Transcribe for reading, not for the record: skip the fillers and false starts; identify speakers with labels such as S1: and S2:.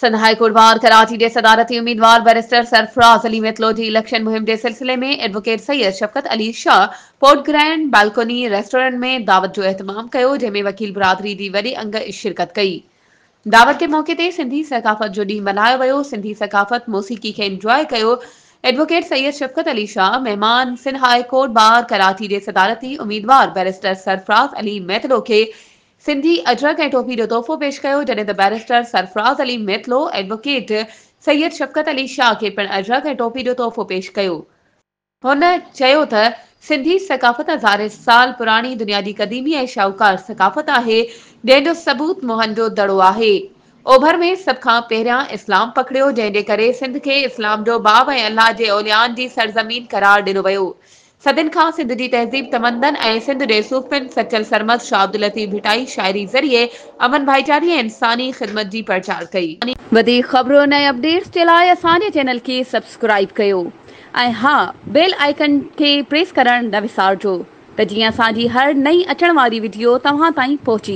S1: Sindh high court bar Karachi جي صدارتي اميدوار بئريسٽر سرفراز علي ميتلو جي اليڪشن مهم جي سلسلي ۾ advocate Syed Shafqat Ali Shah port grand balcony restaurant ۾ دعوت جو اهتمام ڪيو جنهن ۾ وڪيل برادري جي وڏي انگ شرڪت ڪئي. دعوت جي موقعي تي سنڌي ثقافت جو ڏينهن ملهايو ويو سنڌي ثقافت موسيقي کي انجواء ڪيو ايڊووڪيٽ سيد شفقت علي شاهه مهمان Sindh high court bar Karachi جي صدارتي اميدوار بئريسٽر سرفراز علي ميتلو کي سنڌي اجرڪ ۽ ٽوپي جو تحفو پيش ڪيو، جڏهن ته بئريسٽر سرفراز علي ميتلو ايڊووڪيٽ سيد شفقت علي شاهه کي پڻ اجرڪ ۽ ٽوپي جو تحفو پيش ڪيو. هن چيو ته سنڌي ثقافت هزارين سال پراڻي دنيا جي قديمي ۽ شاهوڪار ثقافت آهي، جنهن جو ثبوت موهن جو دڙو آهي. اوڀر ۾ سڀ کان پهريان اسلام پکڙيو، جنهن جي ڪري سنڌ کي اسلام جو باب ۽ الله جي اوليائن جي سرزمين قرار ڏنو ويو. صدين کان سنڌ جي تهذيب، تمدن ۽ سنڌ جي صوفين سچل سرمست، شاهه عبداللطيف ڀٽائي شاعري ذريعي امن ڀائيچاري ۽ انساني خدمت جي پرچار ڪئي. وڌيڪ خبرن ۽ اپڊيٽس جي لاء اسان جي چينل کي سبسڪرائيب ڪيو ۽ ها بيل آئيڪن کي پريس ڪرڻ نه وسارجو ته جيئن اسان جي هر نئين اچڻ واري وڊيو توهان تائين پهچي.